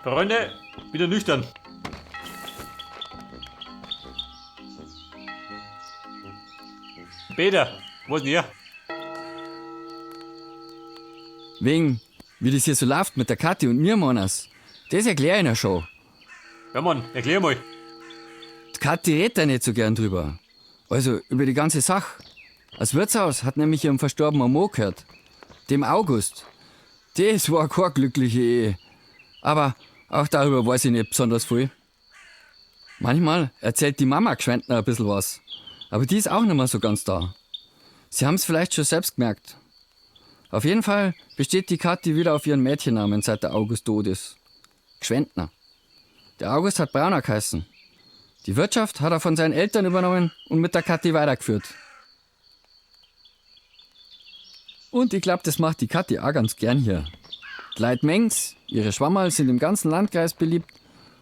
Freunde, wieder nüchtern. Peter, was denn hier? Wegen, wie das hier so läuft mit der Kathi und mir, Manas. Das erklär ich Ihnen schon. Ja, Mann, erklär mal. Die Kathi redet da nicht so gern drüber. Also über die ganze Sache. Das Wirtshaus hat nämlich ihrem verstorbenen Mo gehört. Dem August. Das war keine glückliche Ehe. Aber auch darüber weiß ich nicht besonders viel. Manchmal erzählt die Mama Gschwendner ein bisschen was. Aber die ist auch nicht mehr so ganz da. Sie haben's vielleicht schon selbst gemerkt. Auf jeden Fall besteht die Kathi wieder auf ihren Mädchennamen, seit der August tot ist. Gschwendner. Der August hat Brauner geheißen. Die Wirtschaft hat er von seinen Eltern übernommen und mit der Kathi weitergeführt. Und ich glaub, das macht die Kathi auch ganz gern hier. Die Leute mengen's, ihre Schwammerl sind im ganzen Landkreis beliebt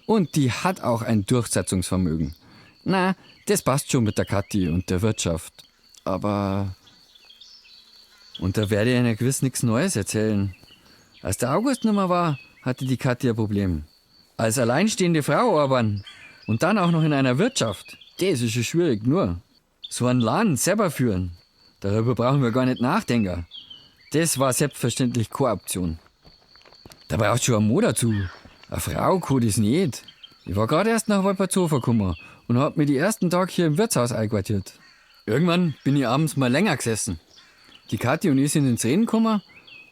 und die hat auch ein Durchsetzungsvermögen. Na, das passt schon mit der Kathi und der Wirtschaft. Aber... Und da werde ich Ihnen gewiss nichts Neues erzählen. Als der August nicht mehr war, hatte die Kathi ein Problem. Als alleinstehende Frau arbeiten und dann auch noch in einer Wirtschaft, das ist schon schwierig, nur. So einen Laden selber führen, darüber brauchen wir gar nicht nachdenken. Das war selbstverständlich keine Option. Da braucht schon ein Mo dazu. Eine Frau kann das nicht. Ich war gerade erst nach Wolpertshofen gekommen und hab mich die ersten Tag hier im Wirtshaus einquartiert. Irgendwann bin ich abends mal länger gesessen. Die Kathi und ich sind ins Reden gekommen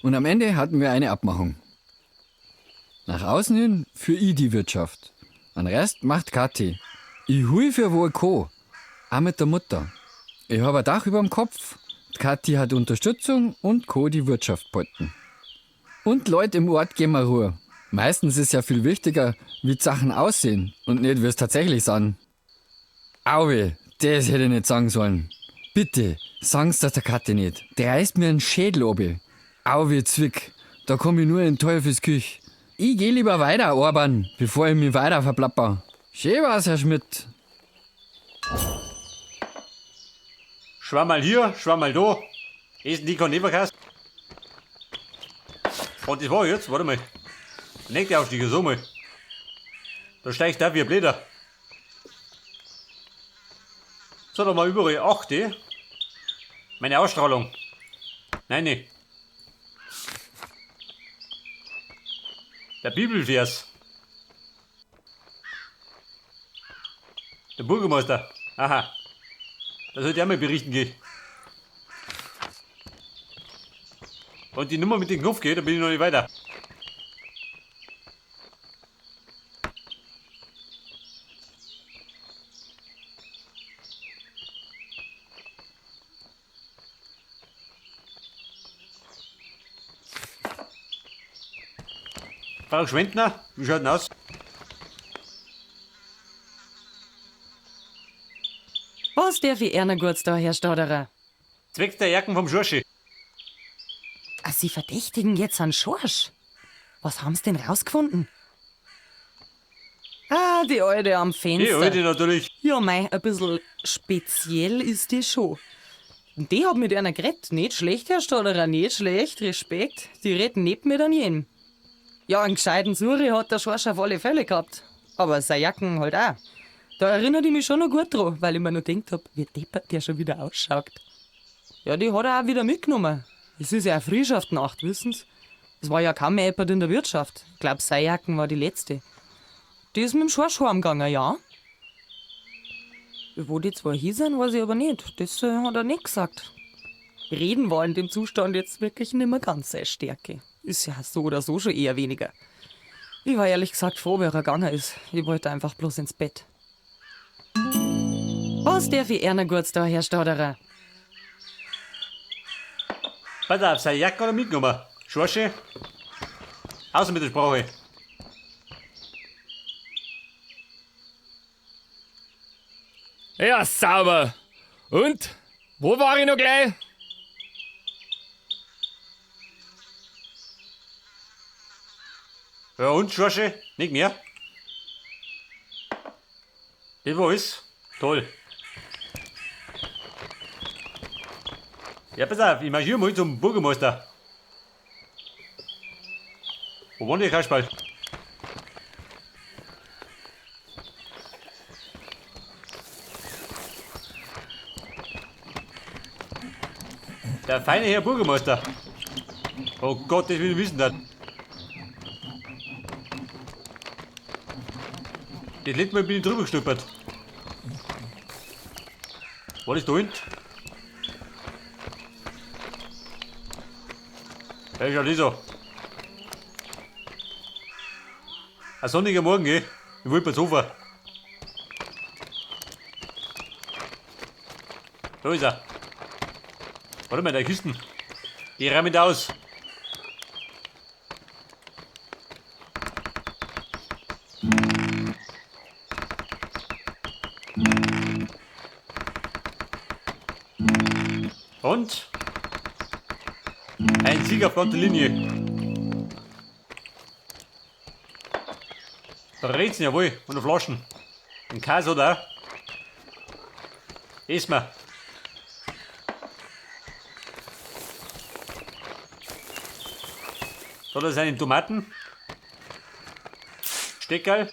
und am Ende hatten wir eine Abmachung. Nach außen hin für ich die Wirtschaft. Den Rest macht Kathi. Ich hui für wo ich kann. Auch mit der Mutter. Ich hab ein Dach überm Kopf. Die Kathi hat Unterstützung und kann die Wirtschaft behalten. Und Leute im Ort geben mir Ruhe. Meistens ist ja viel wichtiger, wie die Sachen aussehen und nicht, wie es tatsächlich sind. Auwe, das hätte ich nicht sagen sollen. Bitte, sagen's das der Kathi nicht. Der reißt mir einen Schädel obi. Auwe, Zwick, da komm ich nur in Teufels Küch. Ich geh lieber weiter arbeiten, bevor ich mich weiter verplapper. Schön war's, Herr Schmidt. Schwammerl hier, Schwammerl da. Essen die kein Leberkäse. Und das war jetzt, warte mal. Der nächste Aufstieg ist so mal. Da steigst du auf wie ein Blätter. So, da mal überall 8, eh? Meine Ausstrahlung. Nein, nee. Der Bibelvers. Der Bürgermeister. Aha. Da sollte ich auch mal berichten gehen. Und die Nummer mit dem Knopf geht, da bin ich noch nicht weiter. Frau Schwendner, wie schaut denn aus? Was darf ich einer kurz da, Herr Stauderer? Zwecks der Jacken vom Schorschi. Ah, Sie verdächtigen jetzt einen Schorsch. Was haben's denn rausgefunden? Ah, die Alte am Fenster. Die Alte natürlich. Ja, mei, ein bisschen speziell ist die schon. Und die hat mit einer geredet. Nicht schlecht, Herr Stauderer, nicht schlecht. Respekt. Die redet nicht mit an jedem. Ja, einen gescheiten Suri hat der Schorsch auf alle Fälle gehabt. Aber seine Jacken halt auch. Da erinnert ich mich schon noch gut dran, weil ich mir noch gedacht hab, wie deppert der schon wieder ausschaut. Ja, die hat er auch wieder mitgenommen. Es ist ja eine Frühschaft-Nacht, wissen's? Es war ja kaum mehr jemand in der Wirtschaft. Ich glaub, seine Jacken war die letzte. Die ist mit dem Schorsch heimgegangen, ja. Wo die zwei hier sind, weiß ich aber nicht. Das hat er nicht gesagt. Reden war in dem Zustand jetzt wirklich nimmer ganz seine Stärke. Ist ja so oder so schon eher weniger. Ich war ehrlich gesagt froh, wie er gegangen ist. Ich wollte einfach bloß ins Bett. Was darf ich einer kurz da, Herr Stauderer? Pass auf, seine Jacke hat er mitgenommen. Schorschi? Außer mit der Sprache. Ja, sauber. Und? Wo war ich noch gleich? Ja und, Schorschi? Nicht mehr? Das war alles. Toll. Ja, pass auf, ich marschiere mal zum Bürgermeister. Wo wohnt der Kasperl? Der feine Herr Bürgermeister. Oh Gott, das will ich wissen. Das letzte Mal bin ich drüber gestolpert. War das da hinten? Ja, schau das an. Ein sonniger Morgen, gell? Im Wolpertshofer. Da ist er. Warte mal, der Kisten. Die räumen da aus. Und ein Sieg auf glatter Linie. Brezen, jawohl, und noch Flaschen. Ein Käse hat er auch. Essen wir. Da hat er seine Tomaten. Steckerl.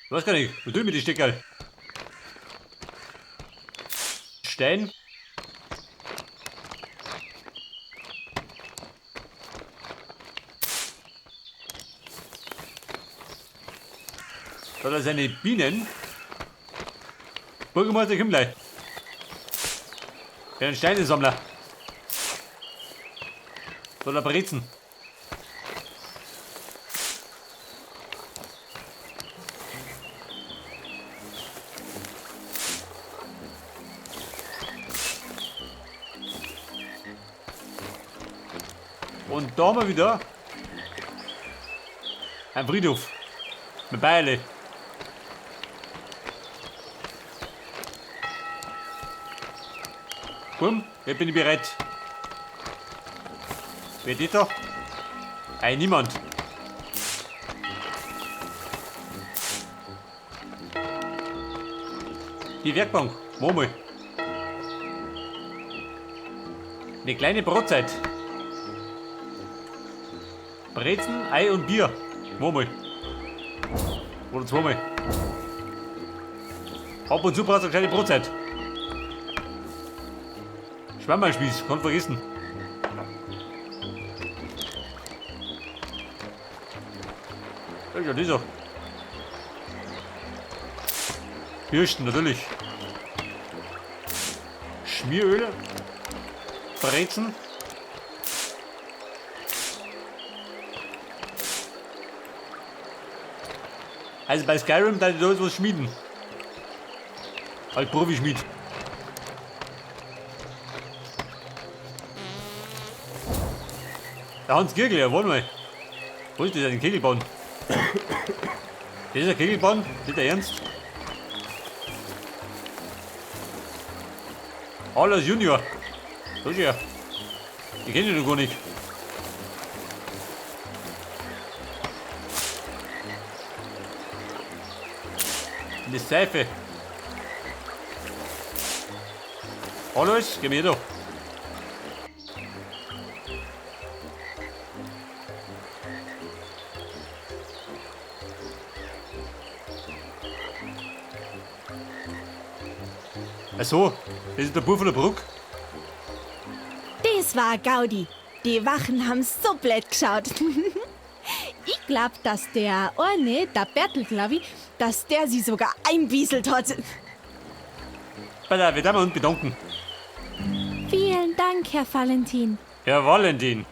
Ich weiß gar nicht, was tue ich mit den Steckerl? Stein. Da hat er seine Bienen. Bürgermeister kommt gleich. Ich bin ein Steinesammler. Da hat er Brezen. Und da haben wir wieder ein Friedhof mit Beile. Komm, jetzt bin ich bereit. Wer ist da? Ey, niemand. Die Werkbank, mach mal. Eine kleine Brotzeit. Brezen, Ei und Bier. Mach mal. Oder zweimal. Ab und zu brauchst du eine kleine Brotzeit. Schwammerlspieß, kann vergessen. Das ist ja dieser. Bürsten, natürlich. Schmieröl. Brezen. Also bei Skyrim, da ist was schmieden. Als Profi-Schmied. Der Hans Kirgel, ja, warte mal. Wo ist das denn? Kegelbahn? Das ist eine Kegelbahn? Nicht der Ernst? Alles Junior. Das ist ja. Ich kenne ihn noch gar nicht. Eine Seife. Alles, geh mir da. Ach so, das ist der Bub von der Brücke. Das war Gaudi. Die Wachen haben so blöd geschaut. Ich glaub, dass der eine, der Bertel, glaub ich, dass der sie sogar einbieselt hat. Pass auf, wir dürfen uns bedanken. Vielen Dank, Herr Valentin. Herr Valentin.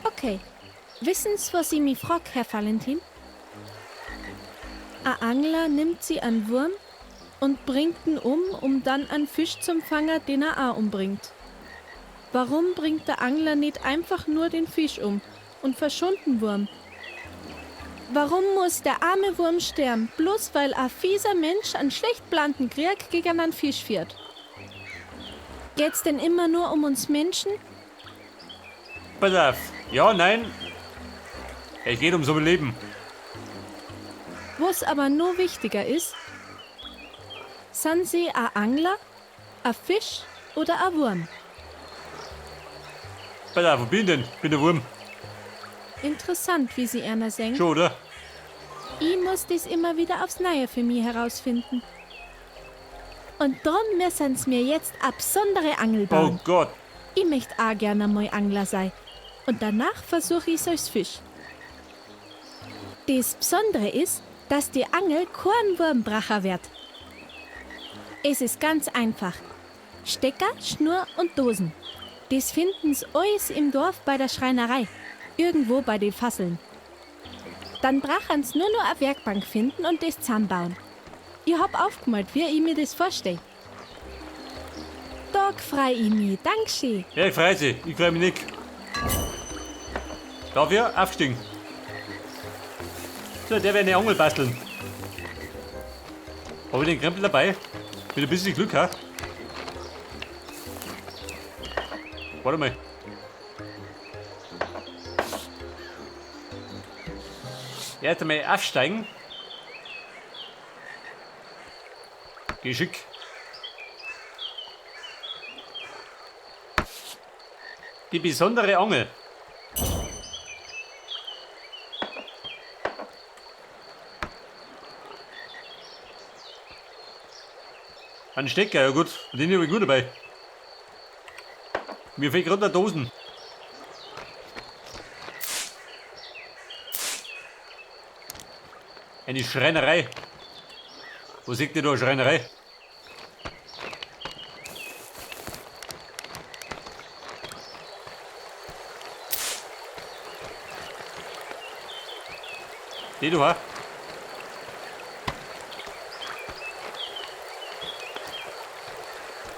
Okay. Wissen's, was ich mich frag, Herr Valentin? Ein Angler nimmt sie an Wurm und bringt ihn um, um dann einen Fisch zum Fanger, den er auch umbringt. Warum bringt der Angler nicht einfach nur den Fisch um und verschont den Wurm? Warum muss der arme Wurm sterben, bloß weil ein fieser Mensch einen schlecht geplanten Krieg gegen einen Fisch führt? Geht's denn immer nur um uns Menschen? Pass auf. Ja, nein. Es geht ums Überleben. Was aber nur wichtiger ist, sind sie ein Angler, ein Fisch oder ein Wurm? Pass auf, wo bin ich denn? Ich bin der Wurm. Interessant, wie sie einer senkt. Schon, oder? Ich muss das immer wieder aufs Neue für mich herausfinden. Und drum müssen's mir jetzt a besondere Angel Oh bauen. Gott. Ich möcht auch gern einmal Angler sein. Und danach versuche ich's als Fisch. Das Besondere ist, dass die Angel kein Wurmbracher wird. Es ist ganz einfach. Stecker, Schnur und Dosen. Das finden's alles im Dorf bei der Schreinerei. Irgendwo bei den Fasseln. Dann brachen's nur noch eine Werkbank finden und das zusammenbauen. Ich hab aufgemalt, wie ich mir das vorstell. Da freu ich mich. Dankeschön. Ja, ich freu sie. Ich freu mich nicht. Dafür aufgestiegen. So, der wird eine Angel basteln. Hab ich den Krempel dabei? Mit ein bisschen Glück, ha? Warte mal. Erst einmal aufsteigen. Geschick. Die besondere Angel. Ein Stecker, ja gut, den habe ich gut dabei. Mir fehlt gerade eine Dosen. Eine Schreinerei. Wo seht ihr da eine Schreinerei? Die du, ha?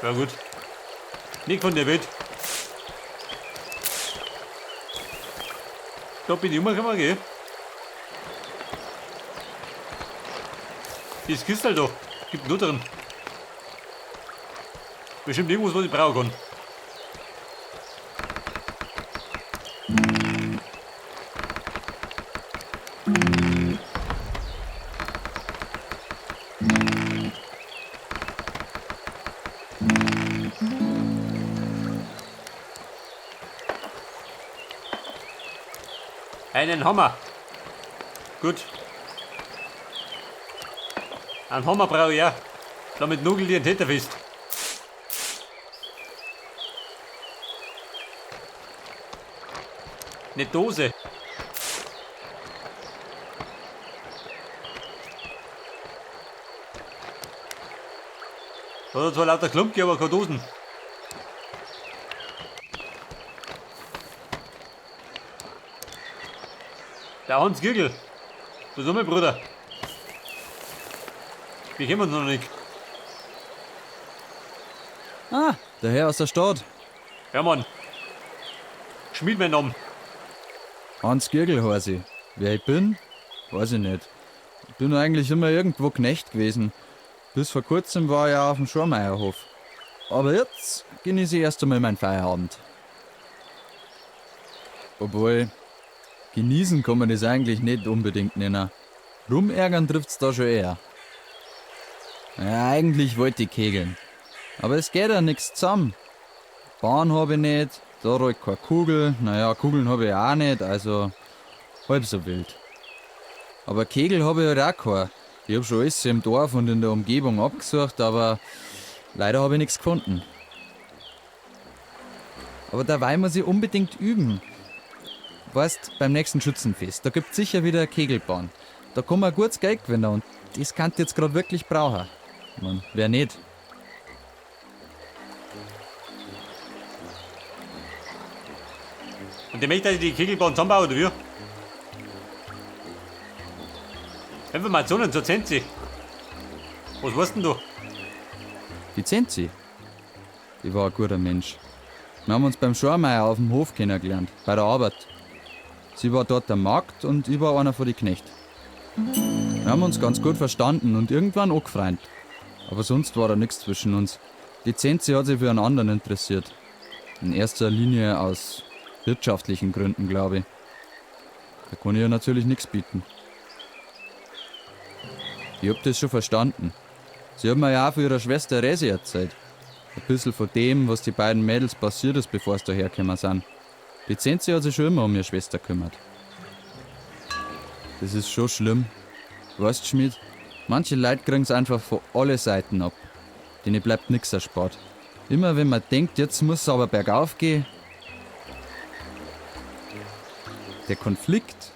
Ja gut. Nicht von der Welt. Da bin ich umgekommen, gell? Das Kistel da. Gibt nur drin. Bestimmt irgendwas, was ich brauchen kann. Einen Hammer. Gut. Einen Hammer brauche ich auch. Damit nugel ich den Täter fest. Eine Dose. Da hat zwar lauter Klumpen, aber keine Dosen. Der Hans Gürgel. Das ist mein Bruder. Wir kennen uns noch nicht. Ah, der Herr aus der Stadt. Ja, Mann. Schmied mein Name. Hans Gürgel heiß ich. Wer ich bin, weiß ich nicht. Ich bin eigentlich immer irgendwo Knecht gewesen. Bis vor kurzem war ich ja auf dem Schormeierhof. Aber jetzt genieße ich erst einmal meinen Feierabend. Obwohl, genießen kann man das eigentlich nicht unbedingt nennen. Rumärgern trifft's da schon eher. Ja, eigentlich wollte ich kegeln. Aber es geht ja nix zusammen. Bahn hab ich nicht, da rollt keine Kugel, naja, Kugeln hab ich auch nicht, also halb so wild. Aber Kegel hab ich halt auch keinen. Ich hab schon alles im Dorf und in der Umgebung abgesucht, aber leider hab ich nichts gefunden. Aber dabei muss ich unbedingt üben. Weißt, beim nächsten Schützenfest, da gibt's sicher wieder eine Kegelbahn. Da kann man gutes Geld gewinnen und das kann ich jetzt gerade wirklich brauchen. Ich mein, wer nicht? Und der möchte, dass ich die Kegelbahn zusammenbaue, oder wie? Informationen zur Zenzi. Was weißt denn du? Die Zenzi. Die war ein guter Mensch. Wir haben uns beim Schormeier auf dem Hof kennengelernt, bei der Arbeit. Sie war dort der Magd und ich war einer von den Knecht. Wir haben uns ganz gut verstanden und irgendwann angefreundet. Aber sonst war da nichts zwischen uns. Die Zenzi hat sich für einen anderen interessiert. In erster Linie aus wirtschaftlichen Gründen, glaube ich. Da kann ich ihr natürlich nichts bieten. Ich hab das schon verstanden. Sie hat mir ja auch von ihrer Schwester Resi erzählt. Ein bisschen von dem, was die beiden Mädels passiert ist, bevor sie dahergekommen sind. Die Zenzi hat sich schon immer um ihre Schwester gekümmert. Das ist schon schlimm. Weißt, Schmied, manche Leute kriegen's einfach von alle Seiten ab. Denen bleibt nix erspart. Immer wenn man denkt, jetzt muss es aber bergauf gehen. Der Konflikt.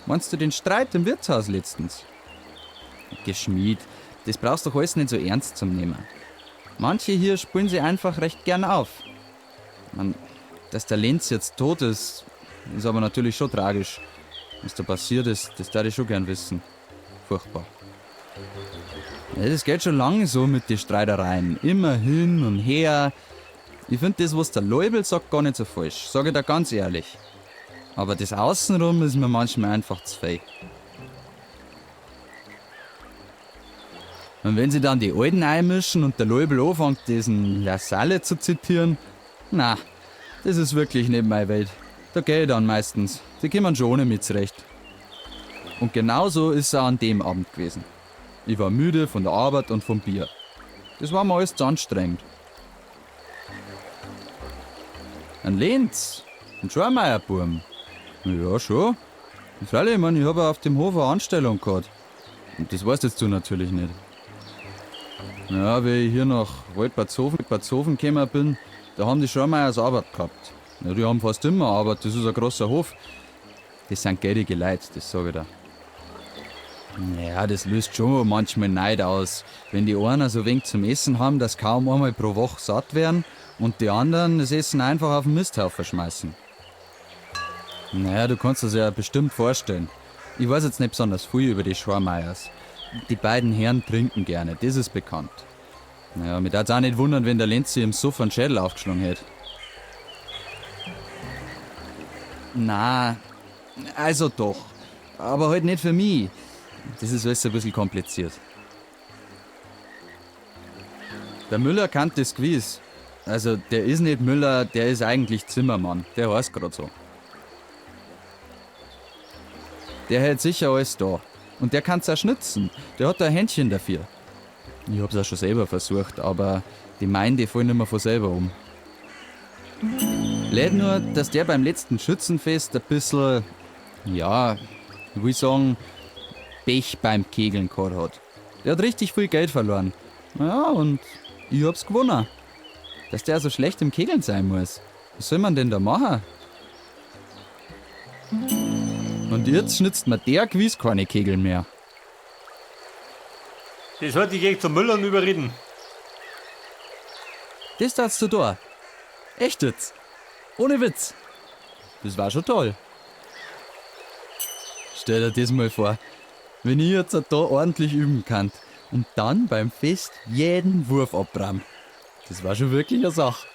Meinst du den Streit im Wirtshaus letztens? Geschmied, das brauchst doch alles nicht so ernst zum Nehmen. Manche hier spielen sie einfach recht gern auf. Man, dass der Lenz jetzt tot ist, ist aber natürlich schon tragisch. Was da passiert ist, das darf ich schon gern wissen. Furchtbar. Ja, das geht schon lange so mit den Streitereien. Immer hin und her. Ich finde das, was der Leubel sagt, gar nicht so falsch. Sag ich da ganz ehrlich. Aber das Außenrum ist mir manchmal einfach zu viel. Und wenn sie dann die Alten einmischen und der Leubel anfängt, diesen Lassalle zu zitieren, na, das ist wirklich nicht meine Welt. Da geh ich dann meistens. Die kommen schon ohne mich zurecht. Und genauso ist es auch an dem Abend gewesen. Ich war müde von der Arbeit und vom Bier. Das war mir alles zu anstrengend. Ein Lenz, ein Schormeierburm. Ja, schon. Freilich, ich mein, ich hab ja auf dem Hof eine Anstellung gehabt. Und das weißt jetzt du natürlich nicht. Ja, wie ich hier nach Waldbadshofen gekommen bin, da haben die Schormeiers Arbeit gehabt. Ja, die haben fast immer Arbeit, das ist ein großer Hof. Das sind geldige Leute, das sag ich dir. Ja, das löst schon manchmal Neid aus, wenn die einen so wenig zum Essen haben, dass kaum einmal pro Woche satt werden und die anderen das Essen einfach auf den Misthaufen schmeißen. Naja, du kannst das ja bestimmt vorstellen. Ich weiß jetzt nicht besonders viel über die Schormeiers. Die beiden Herren trinken gerne, das ist bekannt. Naja, mich darf's auch nicht wundern, wenn der Lenzi im Suff einen Schädel aufgeschlagen hätte. Na, also doch. Aber halt nicht für mich. Das ist alles ein bisschen kompliziert. Der Müller kannt das gewiss. Also, der ist nicht Müller, der ist eigentlich Zimmermann. Der heißt grad so. Der hält sicher alles da. Und der kann's auch schnitzen. Der hat da ein Händchen dafür. Ich hab's auch schon selber versucht, aber die meinen, die fallen immer von selber um. Blöd nur, dass der beim letzten Schützenfest ein bisschen, ja, ich will sagen, Pech beim Kegeln gehabt hat. Der hat richtig viel Geld verloren. Ja, und ich hab's gewonnen. Dass der so schlecht im Kegeln sein muss. Was soll man denn da machen? Und jetzt schnitzt mir der gewiss keine Kegel mehr. Das sollte ich gleich zum Müller und überreden. Das darfst du da. Echt jetzt. Ohne Witz. Das war schon toll. Stell dir das mal vor, wenn ich jetzt da ordentlich üben kann und dann beim Fest jeden Wurf abrahm. Das war schon wirklich eine Sache.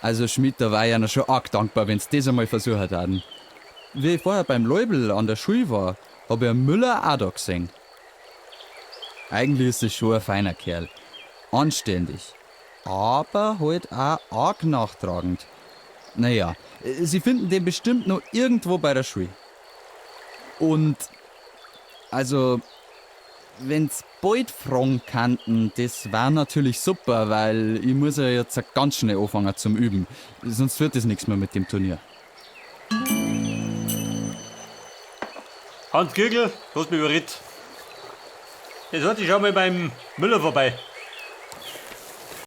Also Schmidt, da war ich ja noch schon arg dankbar, wenn's das einmal versucht hatten. Wie ich vorher beim Leubel an der Schule war, hab ich einen Müller auch da gesehen. Eigentlich ist das schon ein feiner Kerl. Anständig. Aber halt auch arg nachtragend. Naja, sie finden den bestimmt noch irgendwo bei der Schule. Und, also, wenn's bald fragen kannten, das war natürlich super, weil ich muss ja jetzt ganz schnell anfangen zum Üben. Sonst wird das nichts mehr mit dem Turnier. Hans Kirgel, du hast mich überredet. Jetzt sollte ich schon mal beim Müller vorbei.